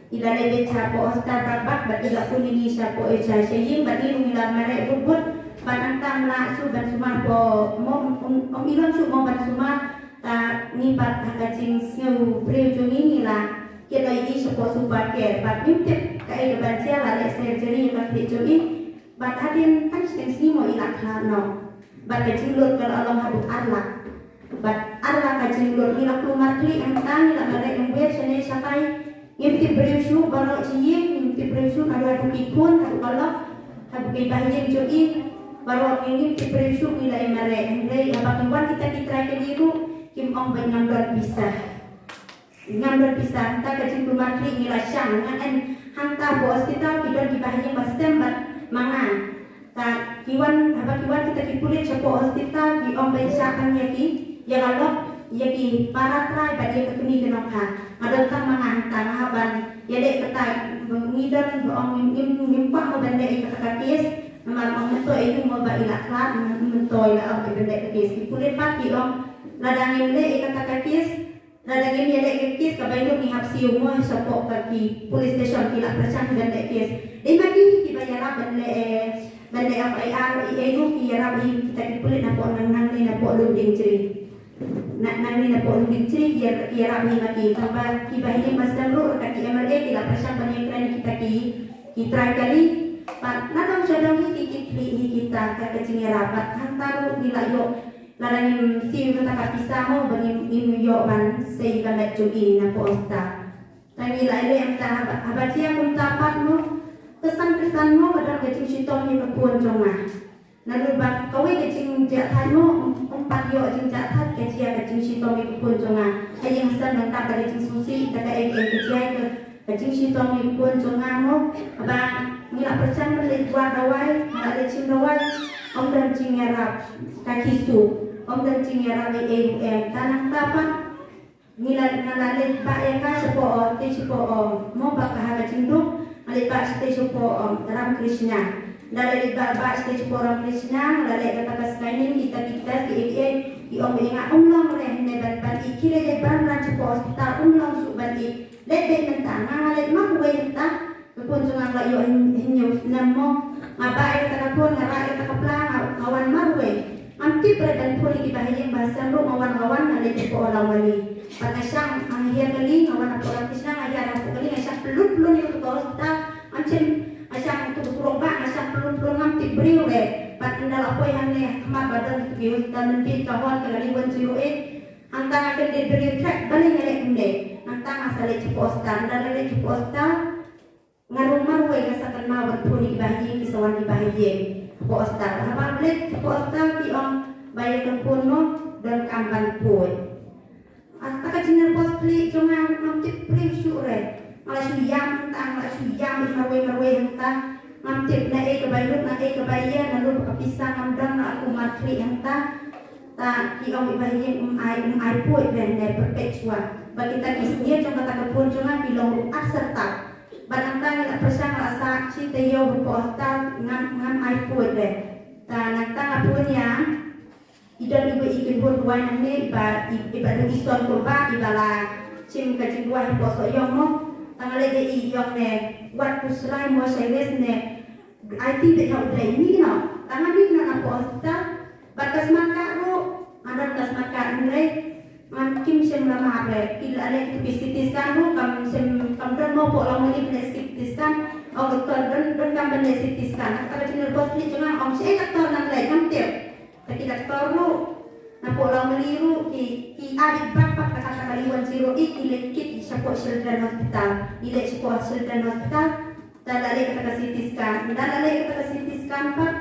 I la leit beit shapoh hospital Brakbak bad i la phone ïa ngi shapoh, eh, sha, sha ïing bad ngi ruh ngi la mareh bud bud. Bad nangta ym lah shuh ban sumar hapoh, mo, ym, ym, ym i long shuh mo ban sumar. Ta ngi pat ha ka jingsngew briew jong ngi ngi la kit noh ïa i shapoh Super Care bad ngim tip kaei kaban jia, la leh surgery ïa ka khlieh jong i. Bad hadien tang shiteng sngi mo i la khlad noh. Bad ka jinglut ka la long haduh ar lak. Bad ar lak ka jinglut, ngi la kulmar khlieh hangta, ngi la mareh lyngngoh shane shatai. Ngim tip briew shuh baroh shi ïing, ngim tip briew shuh, haduh, haduh ki khun, haduh ka lok, haduh ki bahaïing jong i. Baroh ngi ngim tip briew shuh, ngi la ïa mareh. Hynrei haba ki wan kita ki trai kylli ruh, kim ong ba ngam don pisa. Ngam don pisa, hangta ka jingkulmar khlieh ngi la shang, nga en hangta hapoh hospital ki don ki bahaïing ba sem bad ma nga. Ka ki wan, haba ki wan kita ki pulit shapoh hospital ki ong ban shah tang ïa ki, ïa ka lok, ïa ki para trai bad ïa ka kmie ka nongkha. Nga don tang ma nga hangta, nga hap ban ïaleh kata, ngi don ba ong ngim, ngim, ngim kwah mo ban leh ïa kata ka case. Namar ong myntoi ïa u mo ba i la khlad, myntoi la ong ban leh ka case. Ki pulit pat ki ong lada ngim leh ïa kata ka case, lada ngim ïaleh ïa ka case, kaba ïadei ngi hap siew mo shapoh ka ki police station, ki la pyrshang ban leh case. Dei ma ki kiba ïarap ban leh, eh, ban leh F I R, eh, eh, ruh ki ïarap hi kita ki pulit napoh nang, nangne napoh Lumdiengjri. Na, nangne napoh Lumdiengjri ki ïar-, ki ïarap hi ma ki. Tangba kiba hi ma sdang ruh ka ki M L A ki la pyrshang ban ïakren ïa kita ki, ki trai kali. Bad na dong sha dong hi ki, ki khlieh hi kita ka, ka jingïarap. Bad hangta ruh ngi la ïoh Lada ngim siew kata ka pisa mo ba ngim, ngim ïoh ban sei ka met jong i napoh hospital. Tang ngi la ïaleh hangta haba, haba jia kumta pat mo. Kyrsan kyrsan mo ka don ka jingshitom ïa ka khun jong nga. Naduh ba kawei ka jingjahthait mo, ym, ym pat ïoh jingjahthait ka jia ka jingshitom ïa ka khun jong nga. Ha ïing ha sem nangta ka dei jingsngewsih, kata kaei kaei ka jia ka Ka jingshitom ïa ka khun jong nga mo, haba ngi la pyrshang ban leit wad dawai, ngi la leit shim dawai, ym don jingïarap ka khysu, ym don jingïarap ei ei ruh em. Te nangta pat ngi la, nga la leit bah ïa ka shapoh, te shapoh, mo ba ka ha ka jingduk, nga leit bah shatei shapoh, Ramakrishna. Nga la leit bah, bah shatei shapoh Ramakrishna, nga la leit kata ka scanning, kita ki test, ki ei ei, ki ong ïa nga ym long re hangne ban, ban ïeh, khie leit leit bran bran shapoh hospital, ym long shuh ban ïeh. Leit beit mynta, nga, nga leit marwei mynta. Ka khun jong nga ka la ïoh hynñiew snem mo. Nga bah ïa kata ka khun, nga rah ïa kata ka pla, nga, nga wan marwei. Ngam tip re ban phone ïa ki bahaïing bahasem ruh, nga wan, nga wan, nga leit hapoh Langwali. Bad nga shang, nga hiar kali, nga wan hapoh Langwali, nga hiar hapoh kali, nga shang pylun pylun ïa kata ka hospital. Ngam shym, nga shang ïa kata ka surok bah, nga shang pylun pylun, ngam tip briew re. Bad ynda la poi hangne ha khmat ba don kito ki hospital, Mynta ka hon ka kali one zero eight. Hangta nga kyndit briew, trek balei nga leh kumne. Nangta nga sa leit shapoh hospital, ynda la leit shapoh hospital, nga rung marwei, nga sa kynmaw ban phone ïa ki bahaïing, ki sa wan ki bahaïing hapoh hospital. Haba leit shapoh hospital ki ong ba ïa ka khun mo donkam ban poi. Ata ka jingnervous khlieh jong nga ngam tip briew shuh re. Nga la shu ïam hangta, nga la shu ïam marwei marwei hangta. Ngam tip na ei kaba ïoh, na ei kaba ïa, na lum ka pisa ngam don, na aku mar khlieh hangta. Ta ki ong i Bah Ïing, um ai, um ai puid re ne perpetua. Ba kita ki snier jong kata ka phone jong nga ki long ruh ar sertak. Ba nangta nga la pyrshang la sah shi taïew hapoh hospital ngam, ngam ai puid re. Ta nangta nga phone ïa i don iba i kynhun duwai nangne iba, i, iba dei i Son Kurbah iba la shim ka jingduwai hapoh Sohiong mo. Ta nga leit ïa i, i ong ne wat pynslai mo, shai wes ne. Ai ti beit ha U Blei, mih noh. Tang nga mih noh napoh hospital. Bad ka smat ka ruh, nga don ka smat ka hynrei ngan kim shym la map re. Ki la leh ki CT scan ruh kam shym, kam don mo hapoh Lawmali ban leh CT scan. Ong doktor don, donkam ban leh CT scan. Kata ka jingnervous khlieh jong nga, ong shaei doktor nang leh, ngam tip. Te ki doktor ruh napoh Lawmali ruh ki, ki ai beit bad pat kata ka liwan zero i ki leit kit shapoh Children Hospital. I leit shapoh Children Hospital. Ynda la leh kata ka CT scan, ynda la leh kata ka CT scan pat,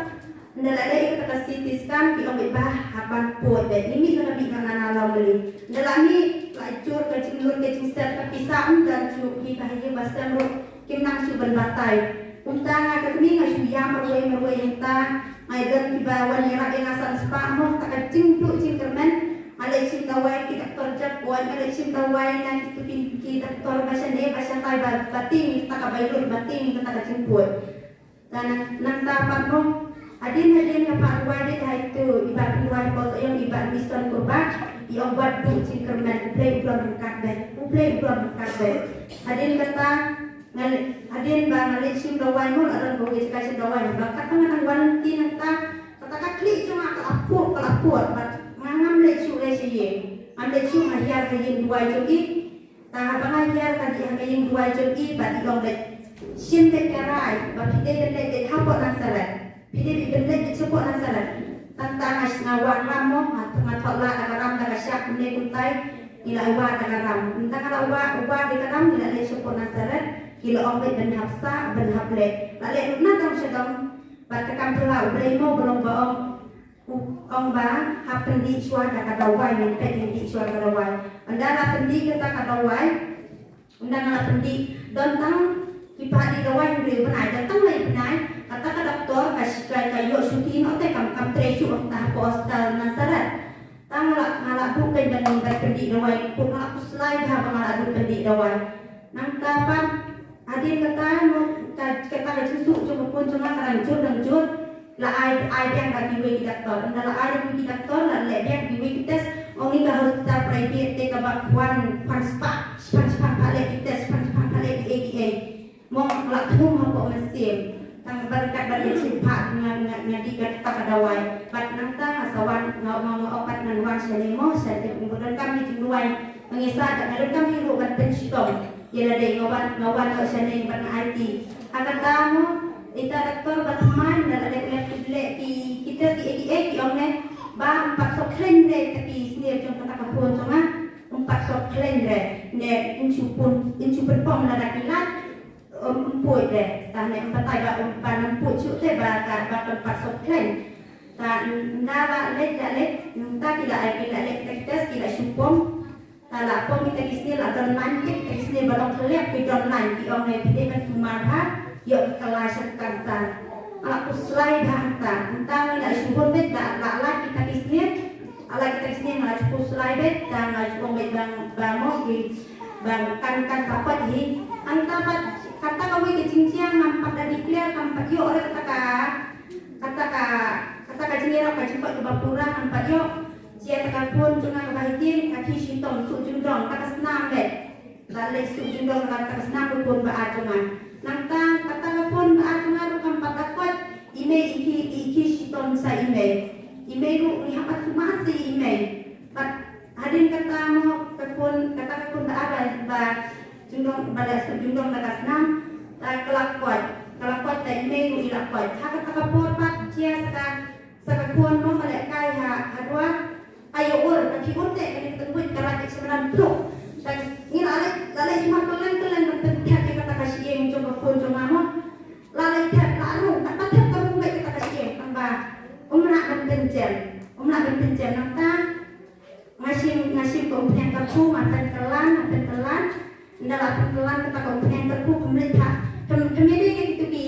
ynda la leh kata ka CT scan ki ong beit ba hap ban puid beit. Ngi mih, la mih na, na, na Lawmali. Ynda la mih la jur ka jinglut ka jingset ka pisa, ym don shuh, hi ka hi ba sem ruh kim nang shuh ban batai. Kumta nga ka kmie nga shu ïam marwei marwei hangta. Nga don kiba wan ïarap ïa nga san spah mo, ta ka jingduh jingkyrmen. Nga leit shim dawai ki doktor jait, nga leit shim dawai na kitu ki, ki doktor ba shane ba shatai ba, ba tieng kata ka bairut, ba tieng kata ka jingpuid. Te nang, nangta pat mo, hadien hadien nga pat duwai beit ha itu i Bah Pynduwai Sohiong, i Bah Ison Kurbah, i ong wat duh jingkyrmen, U Blei u don ryngkat beit, U Blei u don ryngkat beit. Hadien kata, nga leit, hadien ba nga leit shim dawai mo, la don kawei ka jaka shim dawai, ba kata nga nang wan lynti nangta, kata ka khlieh jong nga ka la pur, ka la pur, bad nga ngam leit shuh lei sha ïing, ngam leit shuh, nga hiar ha ïing duwai jong i. Te haba nga hiar ka dei ha ka ïing duwai jong i, bad i ong beit, shim beit ka rai ba phi dei ban leit beit hapoh Nasaret. Phi dei ban leit beit shapoh Nasaret. Tang ta nga, nga wad ram mo, nga, nga thoh lad da ka ram da ka shap kumne kumtai. Ngi la wad da ka ram. Mynta nga la wad, wad da ka ram, ngi la leit shapoh Nasaret. Ki la ong beit ban hap sah, ban hap leh. La leh ruh na dong sha dong. Bad te kam phylla U Blei mo ba long ba ong. U ong ba hap pyndih shuwa da ka dawai, ngin peit ngin dih shuwa da ka dawai. Ynda la pyndih kata ka dawai, ynda nga la pyndih, don tang ki pha dih dawai hynriew bnai, don tang lai bnai, kata ka doktor ka shikai ka ïoh shuti noh te kam, kam trei shuh hangta hapoh hospital Nasaret. Tang nga la, nga la duh kein ban, ban pyndih dawai, kut nga la khuslai bha ba nga la duh pyndih dawai. Nangta pat, hadien kata, ka, kata ka jingsuk jong ka khun jong nga ka dang jur, dang jur. La ai, ai biang da kiwei ki doktor. Ynda la ai da kiwei ki doktor, la leh biang kiwei ki test. Ong ïa ka hospital private te kaba kwan, kwan spah, spah, spah, spah leh ki test, spah, spah, spah leh kiei kiei. Mo nga la thung hapoh mynsiem. Tang bad kat bad ïa shim pat nga, nga, nga dih kata ka dawai. Bad nangta nga sa wan, nga, nga, nga ong pat ngan wan shane mo, shane mo, nga donkam ïa jingduwai. Nga ngeit sa nga donkam ïa ruh ban pynshitom. Ïa lade nga wan, nga wan noh shane bad nga aiti. Ha kata mo, ita doktor ba thymmai, ynda la dep leh ki, leh ki, ki test kiei kiei, ki ong ne ba ym pat sop khlaiñ re ïa ki snier jong kata ka phone jong nga. Ym pat sop khlaiñ re. Ne yn shu pun, yn shu pynpom lada ki lait, ym, ym puid re. Tang ne ym batai ba ym, ba ym puid shuh te ba ka, ba kan pat sop khlaiñ. Ta ynda la leit, la leit, ynda ki la ai, ki la leh ki test, ki la shu pom. Ta la pom kita ki snier, la don line, kita ki snier ba long khlem ki don line, ki ong ne phi dei ban tumar bha, ïoh ki kylla sha ka kansar. Nga la khuslai bha hangta, hangta ngi la shu hun beit, la, la lait kita ki snier, la lait kita ki snier nga la shu khuslai beit, ta nga la shu ong beit ba, ba mo ki, ba kan, kan sa koit hi. Hangta pat, kata kawei ka jingjia ngam pat da declare, ngam pat ïoh re kata ka, kata ka, kata ka jingïarap ka jingkoit kaba pura ngam pat ïoh. Jia ta ka phone jong nga kaba hitieng, ka khie shitom, suk jingdong, ta ka snam beit. La leit suk jingdong, la ta ka snam ka phone ba ar jong nga. Nangta kata ka phone ba ar jong nga ruh kam pat da koit. I mei i khie, i khie shitom sa i mei. I mei ruh ngi hap pat sumar sa i mei. Bad hadien kata mo ka phone, kata ka phone ba ar ba jingdong, ba la suk jingdong ta ka snam. Ta ka la koit, ka la koit ta i mei ruh i la koit. Ha kata ka por pat jia sa ka Sa ka phone mo ka lehkai ha, ha dwar. Ayo ur, ka ki ur te, ka ni ka tengwit, ka lait ka semalam truk. Ngi la leh, la leh sumar kylleng kylleng ban pynthep ïa kata ka shyieng jong ka phone jong nga mo. La leh thep, la rung, kata thep ka rung beit kata ka shyieng, tang ba ym lah ban pynjem, ym lah ban pynjem nangta. Nga shim, nga shim Umphniang kyrkhu, ma pynkylla, ma pynkylla. Ynda la pynkylla kata ka umphniang kyrkhu, kumne pat. Kum, kum ïadei ïa kitu ki,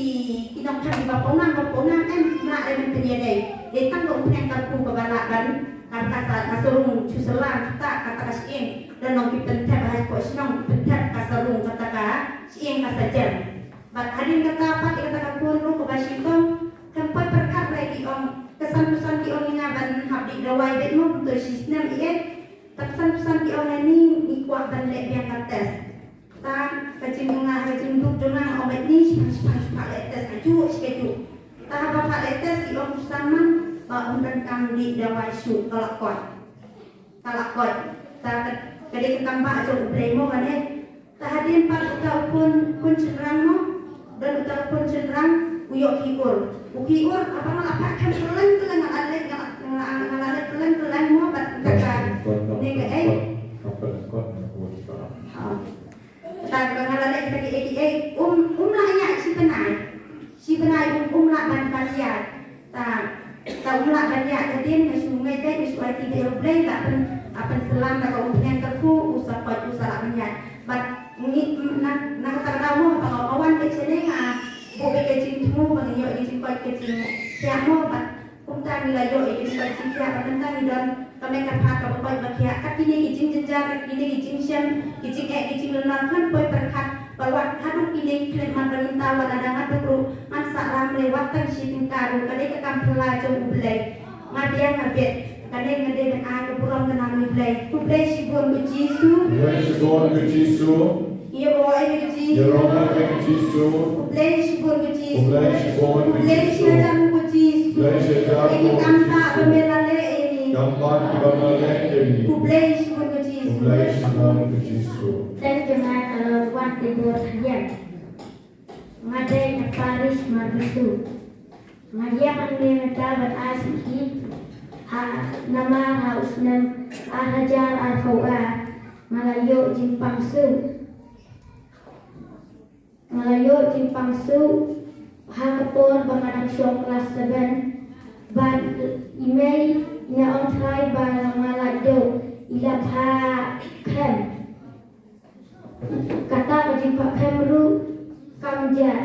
ki nongthaw kiba pawnam, ba pawnam, em, ma, em, pynïadei. Dei tang ka umphniang kyrkhu kaba lah ban, ka, ka sa, ka sarung, shu syllam, shu tah, kata ka shyieng. Don nong ki pynthep, ha, ko shnong, pynthep ka sarung, kata ka shyieng ka sa jem. Bad hadien kata pat ïa kata ka khun ruh kaba shitom, kam pat pyrkhat ba ki ong, ka san phew san ki ong ïa nga ban hap dih dawai beit mo, kumto shi snem ïa. Bad san phew san ki ong ïa ni, ngi kwah ban leh biang ka test. Ta ka jingduna, ka jingduk duna nga ong beit ni, shipang shipang shipang leh test kajuh shi kajuh. Ta haba pat leh test ki ong phew san man, ba ym donkam dih dawai shuh, ka la koit. Ka la koit. Ta ka, ka dei ka tang ba jong U Blei mo kane. Ta hadien pat uta u khun, khun shynrang mo. Don uta u khun shynrang u ïoh ki ur. U ki ur, haba nga la phah khem kylleng kylleng, nga la leh, nga la, nga la, nga la leh kylleng kylleng mo, bad uta ka, ne nga ei. Ha. Ta ba nga la leh kita ki ei ki ei, um, um lah ïaid shi bnai. Shi bnai um, um lah ban, ban ïaid. Ta, ta um lah ban ïaid hadien nga shu ngeit beit, nga shu aiti beit ïa U Blei, la pyn, la pynsyllam da ka umphniang kyrkhu, u sa koit, u sa lah ban ïaid. Bad ngi, na, na kata ka daw mo, haba nga wan beit shane nga buh beit ka jingthmu ba ngin ïoh ïa ka jingkoit ka jingkhiah mo, bad Kumta ngi la ïoh ïa ki jingkoit jingkhiah, bad mynta ngi don ka met ka phad kaba koit ba khiah. Kat kine ki jingjynjar, kat kine ki jingshem, ki jingeh, ki jinglyngngoh, khlem poi pyrkhat. Bad wat haduh kine ki khlem, man ba mynta wat lada nga duk ruh ngan sah ram re, wat tang shi tyngka ruh. Ka dei ka kam phylla jong U Blei. Nga biang nga biang. Kane nga dei ban ai ka burom ka nam U Blei. Khublei shibun ko Jisu. Khublei shibun ko Jisu. Ïaroh ïa ka Jisu. Ïaroh ïa ka Jisu. Khublei shibun ko Jisu. Khublei shibun ko Jisu. Khublei shihajar ko Jisu. Khublei shihajar ko Jisu. Ïa ki kam ba me la leh ïa ngi. Kam ba me la leh ïa ngi. Khublei shibun ko Jisu. Khublei shibun ko Jisu. Tang jong nga ka la wan te bor hadian. Nga dei na parish Marbisu. Nga ïa hangne mynta ban ai sakhi ha namar ha u snem ar hajar arphew ar nga la ïoh jingpang suk. Nga la ïoh jingpang suk ha ka por ba nga dang shong klas seven. Bad i mei i ong trai ba nga la duh i la phah khem. Kata ka jingphah khem ruh kam jia.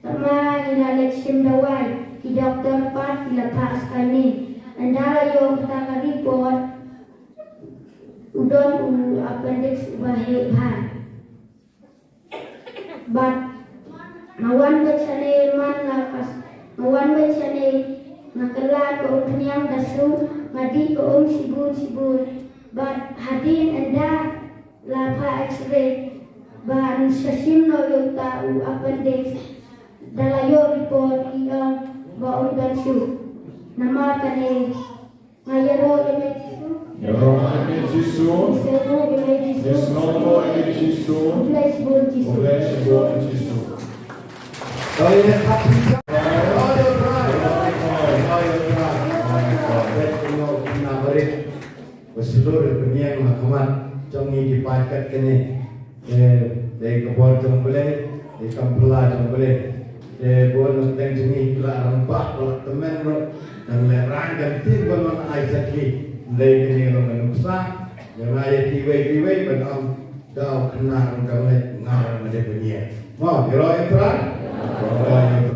Tangba ngi la leit shim dawai, ki doktor pat ki la phah scanning. Ynda la ïoh kata ka report, u don u appendix uba heh bha. Bad nga wan beit shane man la kas, nga wan beit shane, nga kylla ka umphniang da suk, nga dih ka um shibun shibun. Bad hadien ynda la phah X-ray ban sa shim noh ïa uta u appendix, da la ïoh report ki ong ba ym don shuh. Namar kane nga ïaroh ïa me Jisu. Ïaroh ïa me Jisu. Ïasnoh ïa me Jisu. Ïasnoh ïa me Jisu. Khublei shibun Jisu. Khublei shibun Jisu. Ba shlur bniang ha khmat jong ngi ki paid kat kane. Eh, dei ka bor jong U Blei, dei ka phylla jong U Blei. Eh, bun na pdeng jong ngi ki la rangbah, ki la tymmen ruh, dang lehrain dang tieng ban wan ai sakhi. Dei kane ruh ka nuksa jong nga ïa kiwei kiwei ban ym daw khynnah ruh dang leit ngar ma dei bniang. Mo, ïaroh ïa U Trai.